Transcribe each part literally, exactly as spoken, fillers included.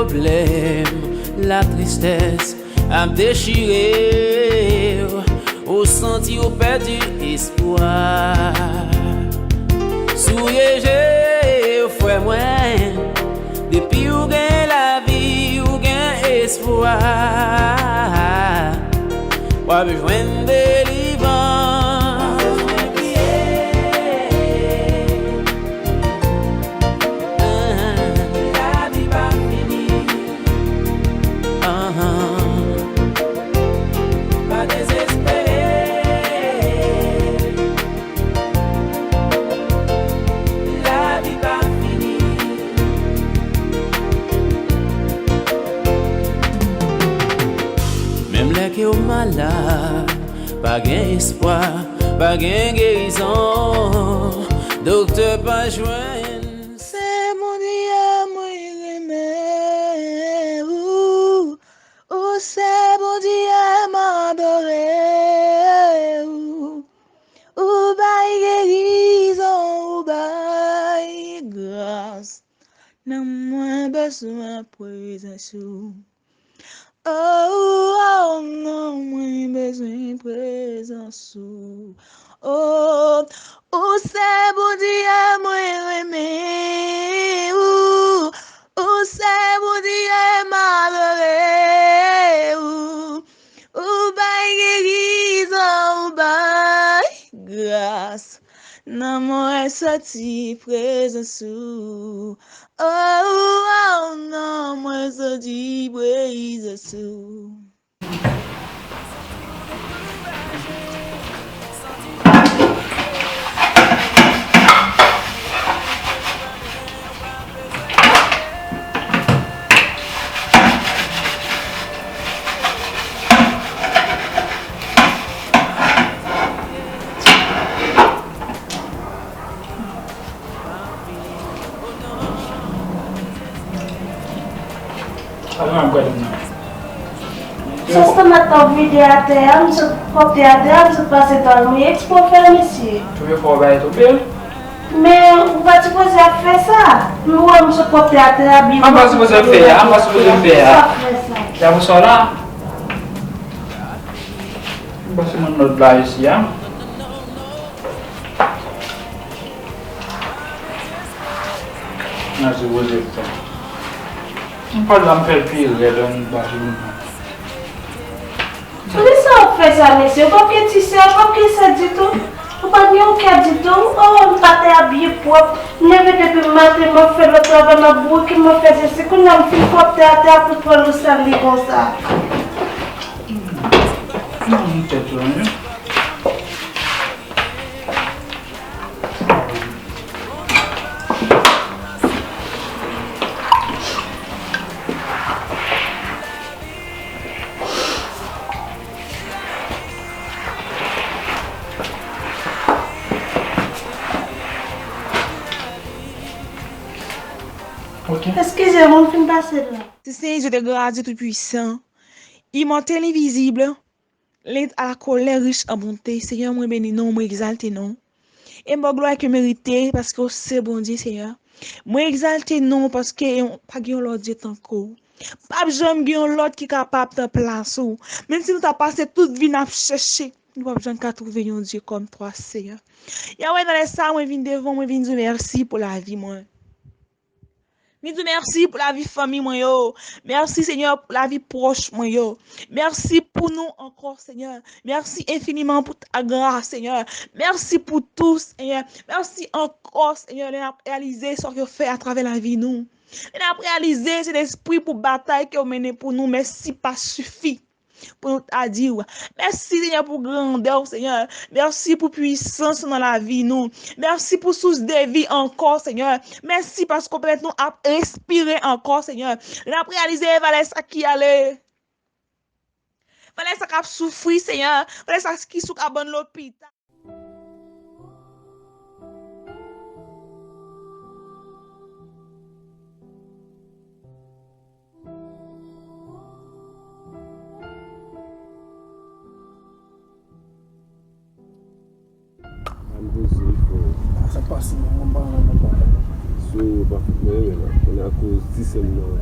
Flèm, latristès ap dechire w, ou santi w pèdi espwa. Souye je w, frè mwen, depi w gen lavi, w gen espwa. W ap jwenn delivrans. Lavi pa fini. Pa dezespere. Lavi pa fini. Menm lè ke w malad, pa gen espwa, pa gen gerizon, doktè pa jwenn. Se Bondye mwen renmen, ou, ou se Bondye m adore, ou, ou bay gerizon, ou bay gras, nanm mwen bezwen prezans ou. Oh, oh, non, mwen bezwen prezans ou. Oh, ou se Bondye mwen renmen, ou, ou se Bondye m adore, ou, ou bay gerizon, ou bay gras. Nan mwen soti prezans ou. Oh, oh, nan mwen soti prezans ou. Sa gen ap gade m nan? Sòs tomat la w vide atè a, m sot pwòpte atè a, m sot pase dòl mwen eksprè w fè l, mesye. Premye fwa w bay toupe l? Men ou pa t sipoze ap fè sa. Men ou wè m sot pwòpte atè a, byen. An pa sipoze ap fè a, an pa sipoze ap fè a. Sa fè sa. Y ap sò la. M pase mwen lòd la isi a. Nan se poze pran. M pa la m fè l pi rèd an ba joun. Poukisa w ap fè sa, mesye? Ou p ap gen ti sè, ou p ap gen sè ditou. Ou pa gen yon kè ditou. Oh, m pa te abiye pwòp. M leve depi maten, m ap fè lòt travay, m ap bouke, m ap fè sesi. Kounye a m fin pwòp tè atè a pou pran lou sal li konsa. Nan tèt ou, wi. Ok. Eskize m, m fin pase la. Si Senyè Dye te gradye tou pwisan, imòtèl, envizib, lent a la colère, riche en bonté, Senyè, mwen beni non w, mwen egzalte non w. E m ba w glwa ke w merite, paske w se Bondye, Senyè. Mwen egzalte non w, paske pa gen yon lòt Dye tankou w. P ap janm gen yon lòt ki kapab pran plas ou. Menm si nou ta pase tout vi n ap chèche, nou p ap janm ka twouve yon Dye kòm twa, Senyè. Yahweh, nan lè sa a, mwen vin devan w, mwen vin di w mèsi pou lavi mwen. Vin di w mèsi pou lavi fanmi mwen yo. Mèsi, Senyè, pou lavi pwòch mwen yo. Mèsi pou nou ankò, Senyè. Mèsi enfiniman pou ta gras, Senyè. Mèsi pou tou, Senyè. Mèsi ankò, Senyè, lè n ap reyalize sa w fè atravè lavi nou. Lè n ap reyalize se lespri pou batay ke w mennen pou nou, mèsi pa sifi pou nou ta di w. Mèsi, Senyè, pou grandè w, Senyè. Mèsi pou pwisans ou nan lavi nou. Mèsi pou sous de vi ankò, Senyè. Mèsi paske w pèmèt nou ap respire ankò, Senyè. N ap reyalize valè sa ki ale. Valè sa k ap soufri, Senyè. Valè sa ki sou kabann lopital. Ann poze efò. Sa k pase menm, mwen pa nan nan pa. So, pa fout mwen renmen la. Kounye a akoz ti sè m nan.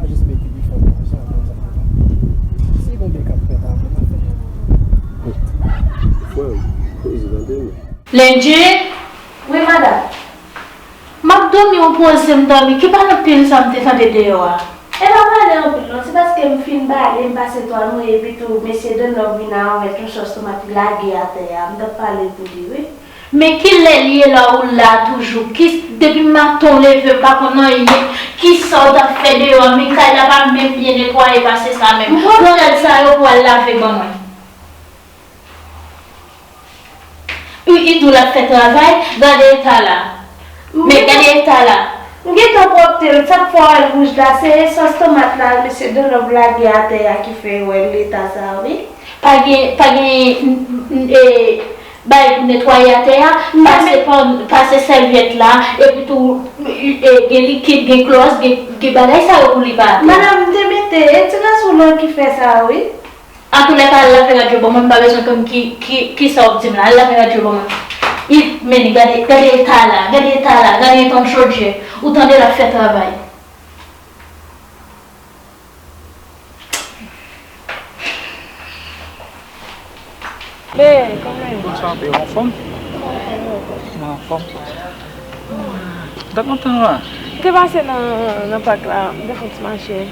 pa jis mete defo nan sa, nan sa. Si gon byen k ap fèt avè m, a fè. Frè m, poze tande m. Lendje? Wi, madanm. M ap dòmi, yon poze m dòmi. Ki pale anpil sa m te tande deyò a? E pa pale anpil non, se paske m fin bale, m pase twal mwen, epi tou mesye Don Love vin avèk yon sòs tomat li lage atè a, m t ap pale pou li wi. Men kilè li ye la ou la toujou? Ki, depi maten w leve m pa konn anyen. Kisa w t ap fè deyò a? Men kay la pa menm byen netwaye pase sa menm. Pran rad sa yo pou w al lave ban mwen. Wi, li di w l ap fè travay, gade eta la. Men gade eta la. M gentan pwòpte l, sa k fè w wè l wouj la, se sòs tomat la mesye Don Love lage atè a ki fè w wè l eta sa wi. Pa gen, pa gen, n- n- e, bagay pou netwaye atè a, pase pàn, pase sèvyèt la, epi tou, e, gen likid, gen klòs, gen, gen bagay sa yo pou li pa atè. Madanm, m te mete, e ti ras woulan ki fè sa wi. Antoulèka, al lave rad yo ban mwen, m pa bezwen konn ki, ki, kisa w ap di m la, al lave rad yo ban mwen. Ip, men li, gade, gade eta la, gade eta la, gade eta yon chodyè, ou tande l ap fè travay. Be, kòman? Bonswa, be, w anfòm? Mwen anfòm. Mwen anfòm. Dat mwen tann ou la. M te pase nan, nan pak la, m te fè yon ti mache.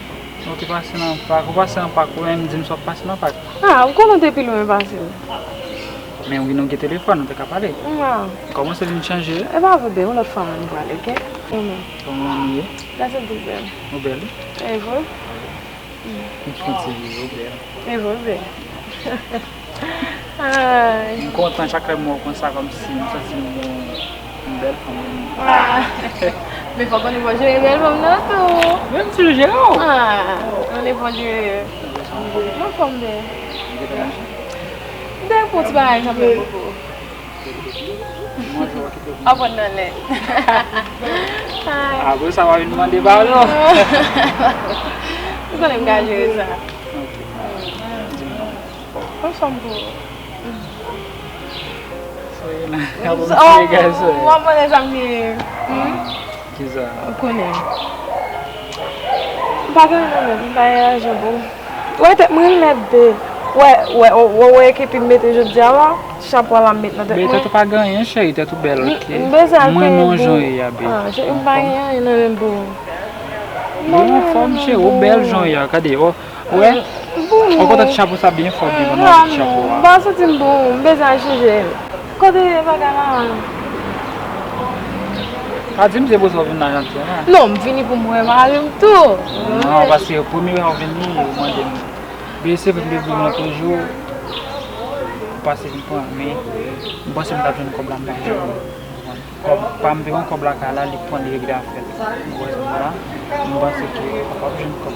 Ou te pase nan pak, ou pase nan pak, ou menm di m sa w ap pase nan pak. Ah, m konnen w te pi lwen pase m. Men wi, nou gen telefòn, nou te ka pale. Ah. Kòmanse vin chanje. E pa vre, be, yon lòt fwa nou prale, oke? Ou menm. Kòman nou ye? Gras a Dye, bèl. Ou bèl wi. E vre? M santi ou bèl. E vre, bèl. Ay. M kontan chak lè m wè w konsa, kòmsi m santi m yon, yon bèl fanm. Ah. Men fòk ou jere bèl fanm nan tou. Men m toujou jere w. Ah, ou depann jere. Mwen fanm bèl. M te pou ti bagay kanmenm pou ou. Aprann nan lè. Apre sa, w a vin mande padon. Ou konnen m ka jere sa. Ok. Di m non. Ansanm pou. Soyena, ap ap tiye gason. Mwen mwen zanmi. Kisa? Ou konnen. M pa gen anyen nan men m, m pa gen lajan pou. Wè tèt mwen nèt de. Wè, wè, wè, wè, wè, epi m mete jodi a la, chapo a la m met nan tèt Be mwen. Tèt ou pa gen anyen, cheri, tèt ou bèl, ok? M bezwen al Mwen peye non jan pou. Ye a, be. Ah, cheri, m pa gen anyen nan men m pou. Ou anfòm, cheri, ou bèl jan Ye a, gade, o. Wè, ou kontan chapo sa byen fò, byen, mwen chapo a. M pa santi m bon, m bezwen al chanje. Kote bagay la? Pa di m se pou sa w vin la jodi a, non. Non, m vini pou m wè mari m tou. Non, paske premye lè w vini, ou mande m. Be se vre m te vle mwen toujou. Ou pase vin pran, men m panse m t ap jwenn kòb la, m pa jwenn. Kòb pa m te pran kòb la kay la, li pran li regle afè l. Ou wè sa m la, m panse ke ou p ap jwenn kòb.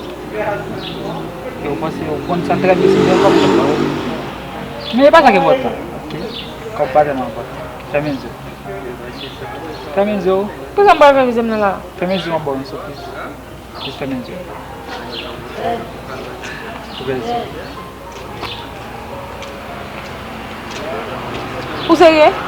E ou panse ou konn sa trè byen si m jwenn kòb la. Men e pa sa ki enpòtan, ok? Kòb pa tèlman enpòtan. Fèmen zye w. Fèmen zye w. Kisa m pral fè mizè m nan la? Fèmen zye w, m ap ba w yon sipriz. Jis fèmen zye w. Ouvè zye w. Ou serye?